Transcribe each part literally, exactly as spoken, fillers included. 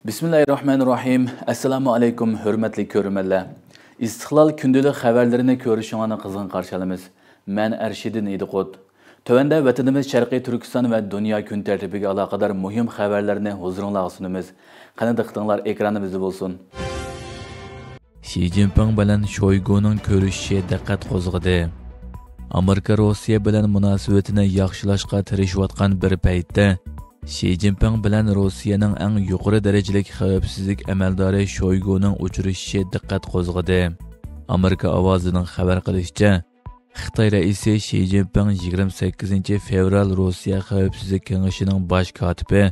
بىسمىللاھىررەھمانىررەھىم. ئەسسالامۇ ئەلەيكۇم، ھۆرمەتلىك كۆرۈرمەنلەر. ئىستىقلال كۈندىلىك خەۋەرلىرىنى كۆرۈشۈڭلارنى قىزغىن قارشى ئالىمىز. مەن ئەرشىدىن ئىدىقۇت. تۆۋەندە ۋەتىنىمىز شەرقىي تۈركىستان ۋە دۇنيا كۈن تەرتىپىگە ئالاقىدار مۇھىم خەۋەرلەرنى ھۇزۇرۇڭلارغا سۇنىمىز. قېنى، دىققىتىڭلار ئېكرانىمىزدا بولسۇن. شى جىنپىڭ بىلەن شويگۇنىڭ كۆرۈشۈشى دىققەت قوزغىدى. ئامېرىكا روسىيە بىلەن مۇناسىۋىتىنى ياخشىلاشقا تىرىشىۋاتقان بىر پەيتتە، شى جىنپىڭ بىلەن روسىيەنىڭ ئەڭ يۇقىرى دەرىجىلىك خەۋپسىزلىك ئەمەلدارى شويگۇنىڭ ئۇچرىشىشى دىققەت قوزغىدى. ئامېرىكا ئاۋازىنىڭ خەۋەر قىلىشىچە، خىتاي رەئىسى شى جىنپىڭ يىگىرمە سەككىزىنچى فېۋرال روسىيە خەۋپسىزلىك كېڭىشىنىڭ باش كاتىپى،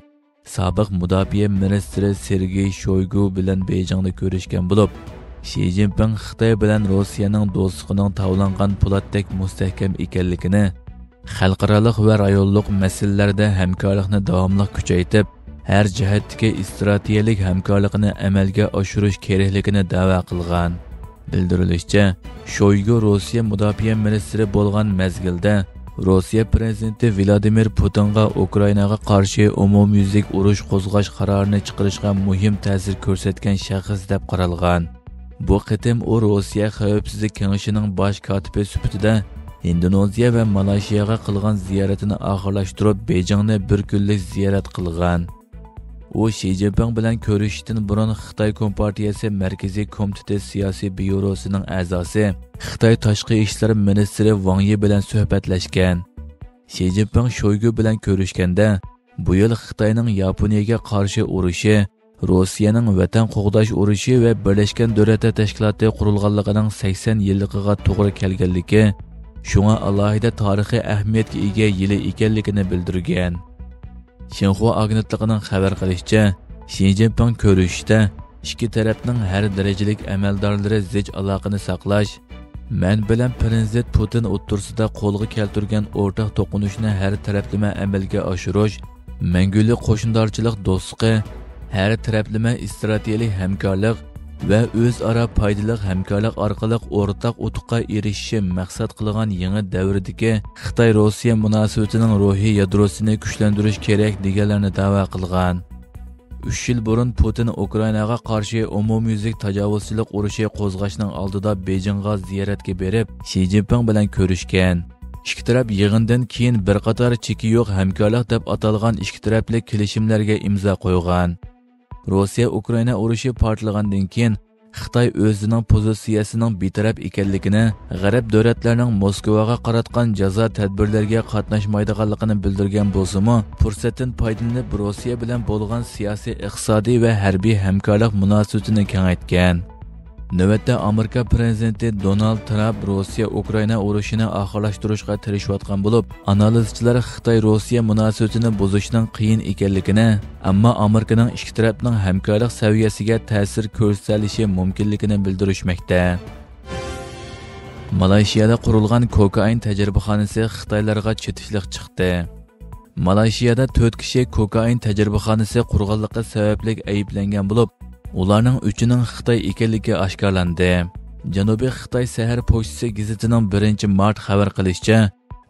سابىق مۇداپىئە مىنىستىرى سېرگېي شويگۇ بىلەن بېيجىڭدا كۆرۈشكەن بولۇپ، شى جىنپىڭ خىتاي بىلەن روسىيەنىڭ دوستلۇقىنىڭ تاۋلانغان پولاتتەك مۇستەھكەم ئىكەنلىكىنى، خەلقئارالىق ۋە رايونلۇق مەسىلىلەردە ھەمكارلىقنى داۋاملىق كۈچەيتىپ، ھەر جەھەتتىكى ئىستراتېگىيەلىك ھەمكارلىقنى ئەمەلگە ئاشۇرۇش كېرەكلىكىنى دەۋا قىلغان. بىلدۈرۈلۈشىچە، شويگۇ روسىيە مۇداپىئە مىنىستىرى بولغان مەزگىلدە، روسىيە پىرېزىدېنتى ۋلادىمىر پۇتىنغا ئۇكرائىناغا قارشى ئومۇميۈزلۈك ئۇرۇش قوزغاش قارارىنى چىقىرىشقا مۇھىم تەسىر كۆرسەتكەن شەخس دەپ قارالغان. بۇ قېتىم ئۇ روسىيە خەۋپسىزلىك كېڭىشىنىڭ باش كاتىپى سۈپىتىدە ھىندونېزىيە ۋە مالايشىياغا قىلغان زىيارىتىنى ئاخىرلاشتۇرۇپ، بېيجىڭنى بىر كۈنلۈك زىيارەت قىلغان. ئۇ شى جىنپىڭ بىلەن كۆرۈشۈشتىن بۇرۇن خىتاي كومپارتىيەسى مەركىزىي كومىتېتى سىياسىي بيۇروسىنىڭ ئەزاسى، خىتاي تاشقى ئىشلار مىنىستىرى ۋاڭ يى بىلەن سۆھبەتلەشكەن. شى جىنپىڭ شويگۇ بىلەن كۆرۈشكەندە، بۇ يىل خىتاينىڭ ياپونىيەگە قارشى ئۇرۇشى، روسىيەنىڭ ۋەتەن قوغداش ئۇرۇشى ۋە بىرلەشكەن دۆلەتلەر تەشكىلاتى قۇرۇلغانلىقىنىڭ سەكسەن يىللىقىغا توغرا كەلگەنلىكى، شۇڭا ئالاھىدە تارىخىي ئەھمىيەتكە ئىگە يىلى ئىكەنلىكىنى بىلدۈرگەن. شىنخۇا ئاگېنتلىقىنىڭ خەۋەر قىلىشىچە، شى جىنپىڭ كۆرۈشۈشتە ئىككى تەرەپنىڭ ھەر دەرىجىلىك ئەمەلدارلىرى زىچ ئالاقىنى ساقلاش، مەن بىلەن پىرېزىدېنت پۇتىن ئوتتۇرىسىدا قولغا كەلتۈرگەن ئورتاق توقۇنۇشنى ھەر تەرەپلىمە ئەمەلگە ئاشۇرۇش، مەڭگۈلۈك قوشنىدارچىلىق دوستلۇقى، ھەر تەرەپلىمە ئىستراتېگىيەلىك ھەمكارلىق ۋە ئۆزئارا پايدىلىق ھەمكارلىق ئارقىلىق ئورتاق ئۇتۇققا ئېرىشىشى مەقسەت قىلغان يېڭى دەۋردىكى خىتاي-روسىيە مۇناسىۋىتىنىڭ روھىي يادروسىنى كۈچلەندۈرۈش كېرەك، دېگەنلەرنى دەۋا قىلغان. ئۈچ يىل بۇرۇن پۇتىن ئۇكرائىناغا قارشى ئومۇميۈزلۈك تاجاۋۇزچىلىق ئۇرۇشى قوزغاشنىڭ ئالدىدا بېيجىڭغا زىيارەتكە بېرىپ، شى جىنپىڭ بىلەن كۆرۈشكەن. ئىككى تەرەپ يىغىندىن كېيىن بىر قاتار چېكى يوق ھەمكارلىق دەپ ئاتالغان ئىككى تەرەپلىك كېلىشىملەرگە ئىمزا قويغان. روسىيە ئۇكرائىنا ئۇرۇشى پارتلىغاندىن كېيىن، خىتاي ئۆزىنىڭ پوزىتسىيەسىنىڭ بىتەرەپ ئىكەنلىكىنى، غەرب دۆلەتلىرىنىڭ موسكۋاغا قاراتقان جازا تەدبىرلىرىگە قاتناشمايدىغانلىقىنى بىلدۈرگەن بولسىمۇ، پۇرسەتتىن پايدىلىنىپ روسىيە بىلەن بولغان سىياسىي، ئىقتىسادىي ۋە ھەربىي ھەمكارلىق مۇناسىۋىتىنى كېڭەيتكەن. نۆۋەتتە ئامېرىكا پىرېزىدېنتى دونالد ترامپ روسىيە ئۇكرائىنا ئۇرۇشىنى ئاخىرلاشتۇرۇشقا تىرىشىۋاتقان بولۇپ، ئانالىزچىلار خىتاي-روسىيە مۇناسىۋىتىنى بۇزۇشنىڭ قىيىن ئىكەنلىكىنى، ئەمما ئامېرىكىنىڭ ئىككى تەرەپنىڭ ھەمكارلىق سەۋىيەسىگە تەسىر كۆرسىتەلىشى مۇمكىنلىكىنى بىلدۈرۈشمەكتە. مالايشىيادا قۇرۇلغان كوكائىن تەجرىبىخانىسى خىتايلارغا چېتىشلىق چىقتى. مالايشىيادا تۆت كىشى كوكائىن تەجرىبىخانىسى قۇرغانلىقى سەۋەبلىك ئەيىبلەنگەن بولۇپ، ئۇلارنىڭ ئۈچىنىڭ خىتاي ئىكەنلىكى ئاشكارىلاندى. جەنۇبىي خىتاي سەھەر پوچتىسى گېزىتىنىڭ بىرىنچى مارت خەۋەر قىلىشىچە،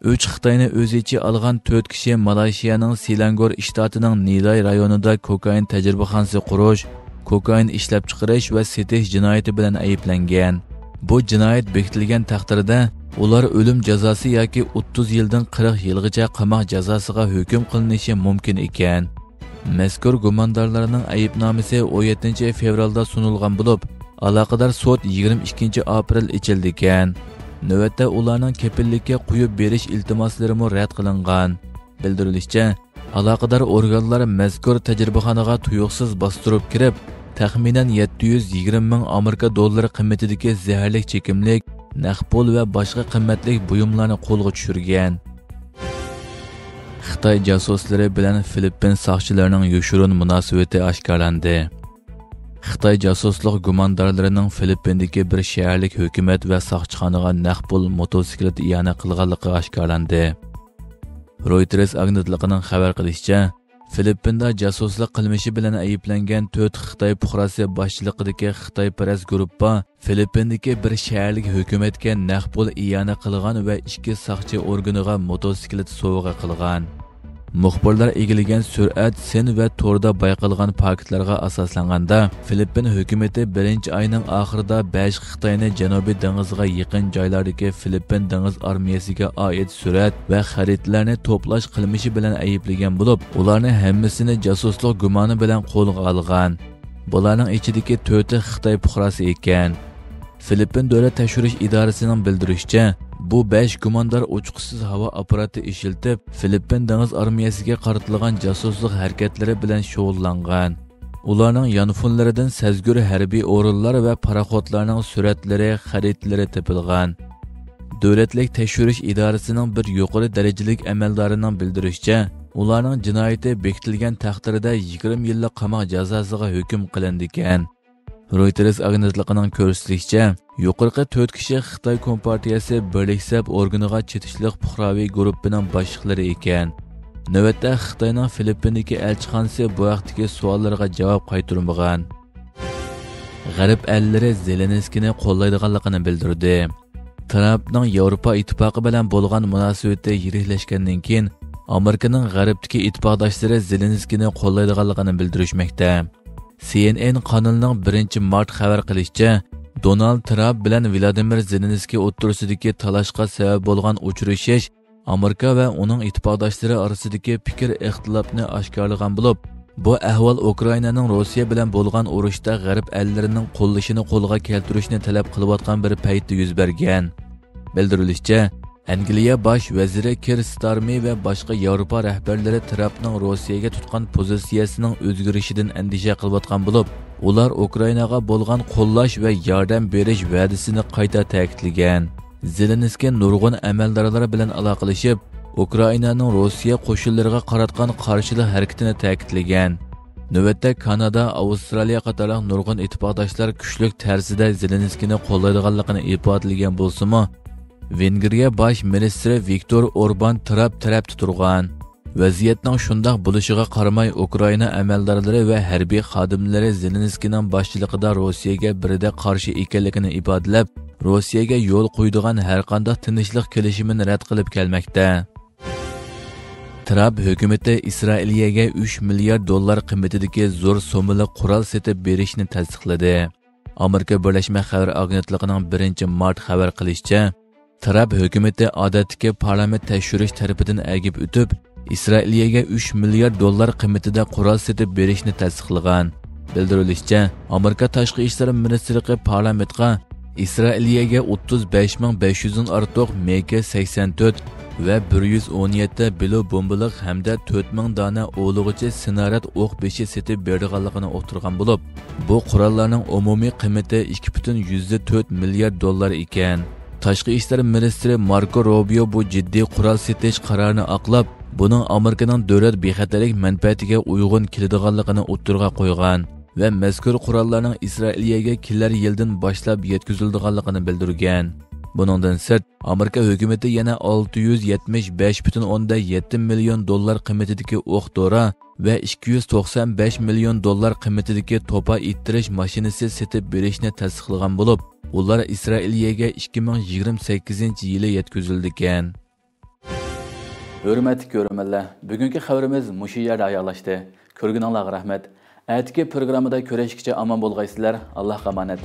ئۈچ خىتاينى ئۆز ئىچىگە ئالغان تۆت كىشى مالايشىيانىڭ سېلانگور شتاتىنىڭ نىلاي رايونىدا كوكائىن تەجرىبىخانىسى قۇرۇش، كوكائىن ئىشلەپچىقىرىش ۋە سېتىش جىنايىتى بىلەن ئەيىبلەنگەن. بۇ جىنايەت بېكىتىلگەن تەقدىردە، ئۇلار ئۆلۈم جازاسى ياكى ئوتتۇز يىلدىن قىرىق يىلغىچە قاماق جازاسىغا ھۆكۈم قىلىنىشى مۇمكىن ئىكەن. مەزكۇر گۇماندارلارنىڭ ئەيىبنامىسى ئون يەتتىنچى فېۋرالدا سۇنۇلغان بولۇپ، ئالاقىدار سوت يىگىرمە ئىككىنچى ئاپرېل ئېچىلىدىكەن. نۆۋەتتە ئۇلارنىڭ كېپىللىككە قويۇپ بېرىش ئىلتىماسلىرىمۇ رەت قىلىنغان. بىلدۈرۈلۈشىچە، ئالاقىدار ئورگانلار مەزكۇر تەجرىبىخانىغا تۇيۇقسىز باستۇرۇپ كىرىپ، تەخمىنەن يەتتە يۈز يىگىرمە مىڭ ئامېرىكا دوللىرى قىممىتىدىكى زەھەرلىك چېكىملىك، نەق پۇل ۋە باشقا قىممەتلىك بۇيۇملارنى قولغا چۈشۈرگەن. خىتاي جاسۇسلىرى بىلەن فىلىپپىن ساقچىلىرىنىڭ يوشۇرۇن مۇناسىۋىتى ئاشكارىلاندى. خىتاي جاسۇسلۇق گۇماندارلىرىنىڭ فىلىپپىندىكى بىر شەھەرلىك ھۆكۈمەت ۋە ساقچىخانىغا نەق پۇل موتوسىكلىت ئىئانە قىلغانلىقى ئاشكارىلاندى. رويتېرس ئاگېنتلىقىنىڭ خەۋەر قىلىشىچە، فىلىپپىندا جاسۇسلۇق قىلمىشى بىلەن ئەيىبلەنگەن تۆت خىتاي پۇقراسى باشچىلىقىدىكى خىتايپەرەس گۇرۇپپا فىلىپپىندىكى بىر شەھەرلىك ھۆكۈمەتكە نەق پۇل ئىئانە قىلغان ۋە ئىككى ساقچى ئورگىنىغا موتوسىكلىت سوۋغا قىلغان. مۇخبىرلار ئىگىلىگەن سۈرئەت، سىن ۋە توردا بايقالغان پاكىتلارغا ئاساسلانغاندا، فىلىپپىن ھۆكۈمىتى بىرىنچى ئاينىڭ ئاخىرىدا بەش خىتاينى جەنۇبىي دېڭىزغا يېقىن جايلاردىكى فىلىپپىن دېڭىز ئارمىيەسىگە ئائىت سۈرەت ۋە خەرىتىلەرنى توپلاش قىلمىشى بىلەن ئەيىبلىگەن بولۇپ، ئۇلارنى ھەممىسىنى جاسۇسلۇق گۇمانى بىلەن قولغا ئالغان. بۇلارنىڭ ئىچىدىكى تۆتى خىتاي پۇقراسى ئىكەن. فىلىپپىن دۆلەت تەكشۈرۈش ئىدارىسىنىڭ بىلدۈرۈشىچە، بۇ بەش گۇماندار ئۇچقۇچىسىز ھاۋا ئاپپاراتى ئىشلىتىپ، فىلىپپىن دېڭىز ئارمىيەسىگە قارىتىلغان جاسۇسلۇق ھەرىكەتلىرى بىلەن شۇغۇللانغان. ئۇلارنىڭ يانفونلىرىدىن سەزگۈر ھەربىي ئورۇنلار ۋە پاراخوتلارنىڭ سۈرەتلىرى، خەرىتىلىرى تېپىلغان. دۆلەتلىك تەكشۈرۈش ئىدارىسىنىڭ بىر يۇقىرى دەرىجىلىك ئەمەلدارىنىڭ بىلدۈرۈشىچە، ئۇلارنىڭ جىنايىتى بېكىتىلگەن تەقدىردە يىگىرمە يىللىق قاماق جازاسىغا ھۆكۈم قىلىنىدىكەن. رويتېرس ئاگېنتلىقىنىڭ كۆرسىتىشىچە، يۇقىرىقى تۆت كىشى خىتاي كومپارتىيەسى بىرلىك سەپ ئورگىنىغا چېتىشلىق پۇقراۋى گۇرۇپپىنىڭ باشلىقلىرى ئىكەن. نۆۋەتتە خىتاينىڭ فىلىپپىندىكى ئەلچىخانىسى بۇ ھەقتىكى سوئاللارغا جاۋاب قايتۇرمىغان. غەرب ئەللىرى زېلېنسكىينى قوللايدىغانلىقىنى بىلدۈردى. ترامپنىڭ ياۋروپا ئىتتىپاقى بىلەن بولغان مۇناسىۋىتى يىرىكلەشكەندىن كېيىن، ئامېرىكىنىڭ غەربتىكى ئىتتىپاقداشلىرى زېلېنسكىينى قوللايدىغانلىقىنى بىلدۈرۈشمەكتە. سى ئېن ئېن قانىلىنىڭ بىرىنچى مارت خەۋەر قىلىشىچە، دونالد ترامپ بىلەن ۋلادىمىر زېلېنسكىي ئوتتۇرىسىدىكى تالاشقا سەۋەب بولغان ئۇچرىشىش ئامېرىكا ۋە ئۇنىڭ ئىتتىپاقداشلىرى ئارىسىدىكى پىكىر ئىختىلاپنى ئاشكارىلىغان بولۇپ، بۇ ئەھۋال ئۇكرائىنانىڭ روسىيە بىلەن بولغان ئۇرۇشتا غەرب ئەللىرىنىڭ قوللىشىنى قولغا كەلتۈرۈشنى تەلەپ قىلىۋاتقان بىر پەيتتە يۈز بەرگەن. بىلدۈرۈلۈشىچە، ئەنگلىيە باش ۋەزىرى كىر ستارمى ۋە باشقا ياۋروپا رەھبەرلىرى ترامپنىڭ روسىيەگە تۇتقان پوزىتسىيەسىنىڭ ئۆزگىرىشىدىن ئەندىشە قىلىۋاتقان بولۇپ، ئۇلار ئۇكرائىناغا بولغان قوللاش ۋە ياردەم بېرىش ۋەدىسىنى قايتا تەكىتلىگەن. زېلېنسكىي نۇرغۇن ئەمەلدارلار بىلەن ئالاقىلىشىپ، ئۇكرائىنانىڭ روسىيە قوشۇنلىرىغا قاراتقان قارشىلىق ھەرىكىتىنى تەكىتلىگەن. نۆۋەتتە كانادا، ئاۋسترالىيە قاتارلىق نۇرغۇن ئىتتىپاقداشلار كۈچلۈك تەرزدە زېلېنسكىينى قوللايدىغانلىقىنى ئىپادىلىگەن بولسىمۇ، ۋېنگرىيە باش مىنىستىرى ۋىكتور ئوربان ترامپ تەرەپتە تۇرغان. ۋەزىيەتنىڭ شۇنداق بولۇشىغا قارىماي، ئۇكرائىنا ئەمەلدارلىرى ۋە ھەربىي خادىملىرى زېلېنسكىينىڭ باشچىلىقىدا روسىيەگە بىردەك قارشى ئىكەنلىكىنى ئىپادىلەپ، روسىيەگە يول قويىدىغان ھەرقانداق تىنچلىق كېلىشىمىنى رەت قىلىپ كەلمەكتە. ترامپ ھۆكۈمىتى ئىسرائىلىيەگە ئۈچ مىليارد دوللار قىممىتىدىكى زور سوممىلىق قورال سېتىپ بېرىشنى تەستىقلىدى. ئامېرىكا بىرلەشمە خەۋەر ئاگېنتلىقىنىڭ بىرىنچى مارت خەۋەر قىلىشىچە، ترامپ ھۆكۈمىتى ئادەتتىكى پارلامېنت تەكشۈرۈش تەرىپىدىن ئەگىپ ئۆتۈپ، ئىسرائىلىيەگە ئۈچ مىليارد دوللار قىممىتىدە قورال سېتىپ بېرىشنى تەستىقلىغان. بىلدۈرۈلۈشىچە، ئامېرىكا تاشقى ئىشلار مىنىستىرلىقى پارلامېنتقا ئىسرائىلىيەگە ئوتتۇز بەش مىڭ بەش يۈزدىن ئارتۇق مېك سەكسەن تۆت ۋە بىر يۈز ئون يەتتە بىلو بومبىلىق ھەمدە تۆت مىڭ دانە ئۇلىغىچە سىنارەد ئوق بېشى سېتىپ بېرىدىغانلىقىنى ئۇقتۇرغان بولۇپ، بۇ قوراللارنىڭ ئومۇمىي قىممىتى ئىككى پۈتۈن يۈزدە تۆت مىليارد دوللار ئىكەن. تاشقى ئىشلار مىنىستىرى ماركو روبىيو بۇ جىددىي قورال سېتىش قارارىنى ئاقلاپ، بۇنىڭ ئامېرىكىنىڭ دۆلەت بىخەتەرلىك مەنپەئەتىگە ئۇيغۇن كېلىدىغانلىقىنى ئوتتۇرىغا قويغان ۋە مەزكۇر قوراللارنىڭ ئىسرائىلىيەگە كېلەر يىلدىن باشلاپ يەتكۈزۈلىدىغانلىقىنى بىلدۈرگەن. بۇنىڭدىن سىرت، ئامېرىكا ھۆكۈمىتى يەنە ئالتە يۈز يەتمىش بەش پۈتۈن ئوندىن يەتتە مىليون دوللار قىممىتىدىكى ئوق دورا ۋە ئىككى يۈز توقسان بەش مىليون دوللار قىممىتىدىكى توپا ئىتتىرىش ماشىنىسى سېتىپ بېرىشنى تەستىقلىغان بولۇپ، ئۇلار ئىسرائىلىيەگە ئىككى مىڭ يىگىرمە سەككىزىنچى يىلى يەتكۈزۈلىدىكەن. ھۆرمەتلىك كۆرۈرمەنلەر، بۈگۈنكى خەۋىرىمىز مۇشۇ يەردە ئاياغلاشتى. كۆرگىنىڭلارغا رەھمەت. ئەتىكى پروگراممىدا كۆرۈشكىچە ئامان بولغايسىلەر. ئاللاھقا ئامانەت.